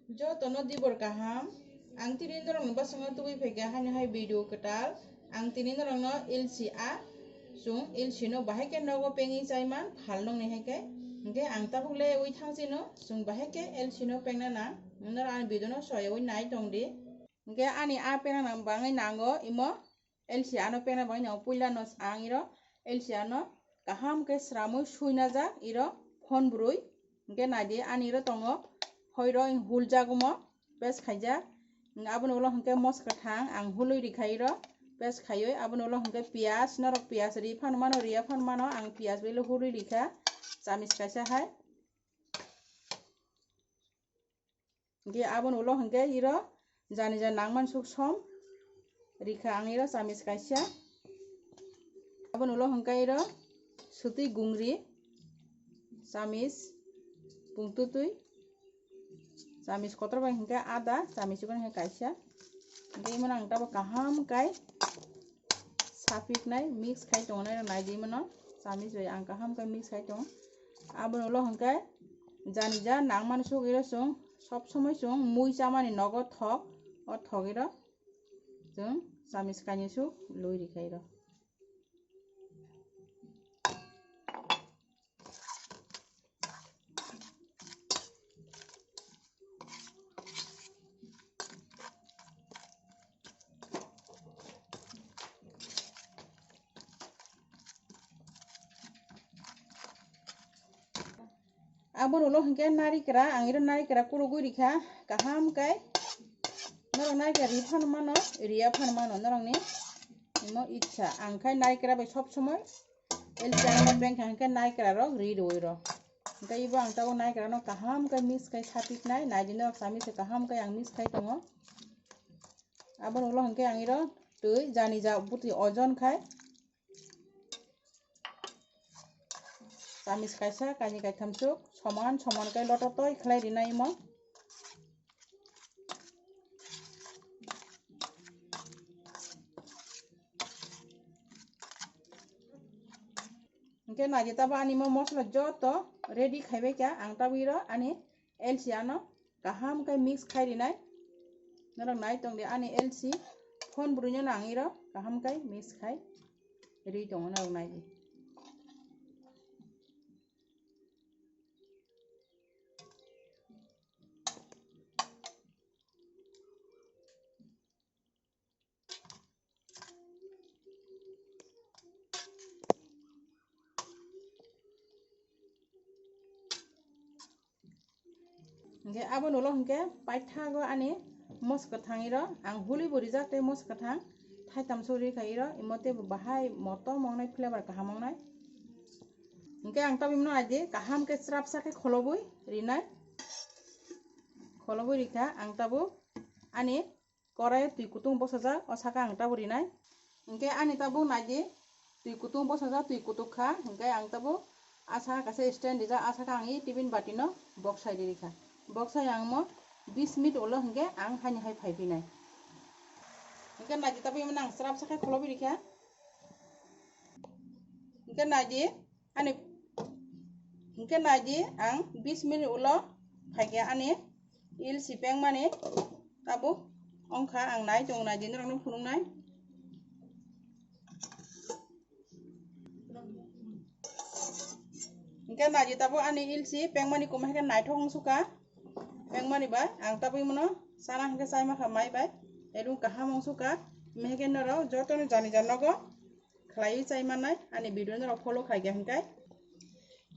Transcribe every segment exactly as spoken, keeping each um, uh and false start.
Jotono dibor kaham. Ang tini norokni bwskango tubui phaikha haino hai video kwtal. Ang tini norokno ilsi a, chwng ilsino bahai khe nogo pengwi chaiman phalnokni hai khe. Hinkhe ang tabuk le ui thangchino chwng bahai khe ilsino pengna nang. Norok ani videono soyaui nai tongdi. Hinkhe ani a pengna nang bangwi nango imo. Elsi ano pengna bagwi no puila no ang iro elsi ano kaham khe sramwi suina jak iro phon brwi. Hinkhe naidi ani iro tongo hoiro hul jak omo pes khaijak. Abono ulo hinkhe moska thang ang hulwi rikha iro pes khaiwi. Abono ulo hinkhe piyaj, norok piyaj ri phano mano riya phano mano, ang piyaj bai hulwi rikha chamich kaisa hai. Hinkhe aboni ulo hinkhe iro jani jani nangmani suk som rikha ang iro chamich kaisa. Aboni ulo hinkhe iro sutwi gungri chamich, pungtutwi chamich kotor bai hinkhe ada chamich chikon hinkhe kaisa. Hinkhe imo ang tabuk kaham kai sapiknai mix khai tongnai rok naidi mano. Chamich bai ang kaham khe mix khai tong. Aboni ulo hinkhe jani ja nangmani suk iro chwng sob somoi chwng mui chamani nogo thok, o thok iro chwng chamich kainwi suk lui rikha iro. Aboni ulo hinkhe narikra, ang iro narikra kurugwi rikha kaham kai. Norok narikra ri phano mano, riya phano mano norokni imo ichha. Ang khai narikra bai sob somoi elsi ano pengkha hinkhe narikra rok ri rwi rok. Hinkhe ibo ang tabuk narikra no kaham khe mix khai sapiknai, naidi norok sami se kaham khe ang mix khai tongo. Aboni ulo hinkhe ang iro twi jani ja bwtwi ojon khai chamich kaisa kainwi kaitham suk soman soman khe lototoi khlai rinai imo. Hinkhe naidi tabuk ani mo mosla joto ready khaibai kha ang tabuk iro ani elsi ano kaham khe mix khai rinai. Norok nai tongdi ani elsi phon brwino no ang iro kaham khe mix khai ri tongo norok naidi. Hinkhe aboni ulo hinkhe paithago ani moso kwthang iro ang huli bo rijak tei moso kwthang thaitam suri kha iro imo teibo bahai motom wngnai flavor kaham wngnai. Hinkhe ang tabuk imo naidi kaham khe chwrapsa khe kholobwi rinai, kholobwi rikha ang tabuk ani korai twi kutung bosajak, o saka ang tabuk rinai. Hinkhe ani tabuk naidi twi kutung bosajak, twi kutuk kha, hinkhe ang tabuk a saka kaisa stand rijak, a saka ang i tiffin bati no boksai ri rikha. Boksai ang mo bis minute ulo hinkhe ang haini hai phai phinai. Hinkhe naidi tabuk imo ang chwrapsa khe kholobwi rikha. Hinkhe naidi ani, hinkhe naidi ang bis minute ulo phaikhe ani ilsi pengmani tabuk wngkha, ang nai tongo naidi norokno phunuknai. Hinkhe naidi tabuk ani ilsi pengmani kwmai khe naithok wngsukha. Pengmani bai ang tabuk imono sana hinkhe chaimakha mai bai, elung kaham wngsukha. Mehekhe norok jotono jani jani nogo khlaiwi chai mannai ani video norok follow khaikha hinkhe.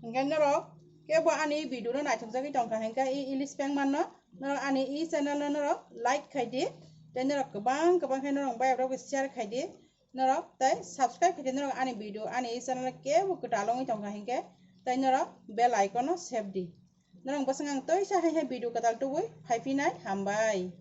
Hinkhe norok kebo ani video no naithokjagwi tongkha hinkhe i ilis pengmanno norok ani i channel no norok like khaidi, tei norok kwbang kwbang khe norok bayap rok share khaidi norok tei subscribe khaidi norok ani video ani i channel kebo kwtal wngwi tongkha hinkhe tei norok bell icon no sebdi. Norok bwswk ang toisa hai hai video kwtal tubui phai phinai hambai.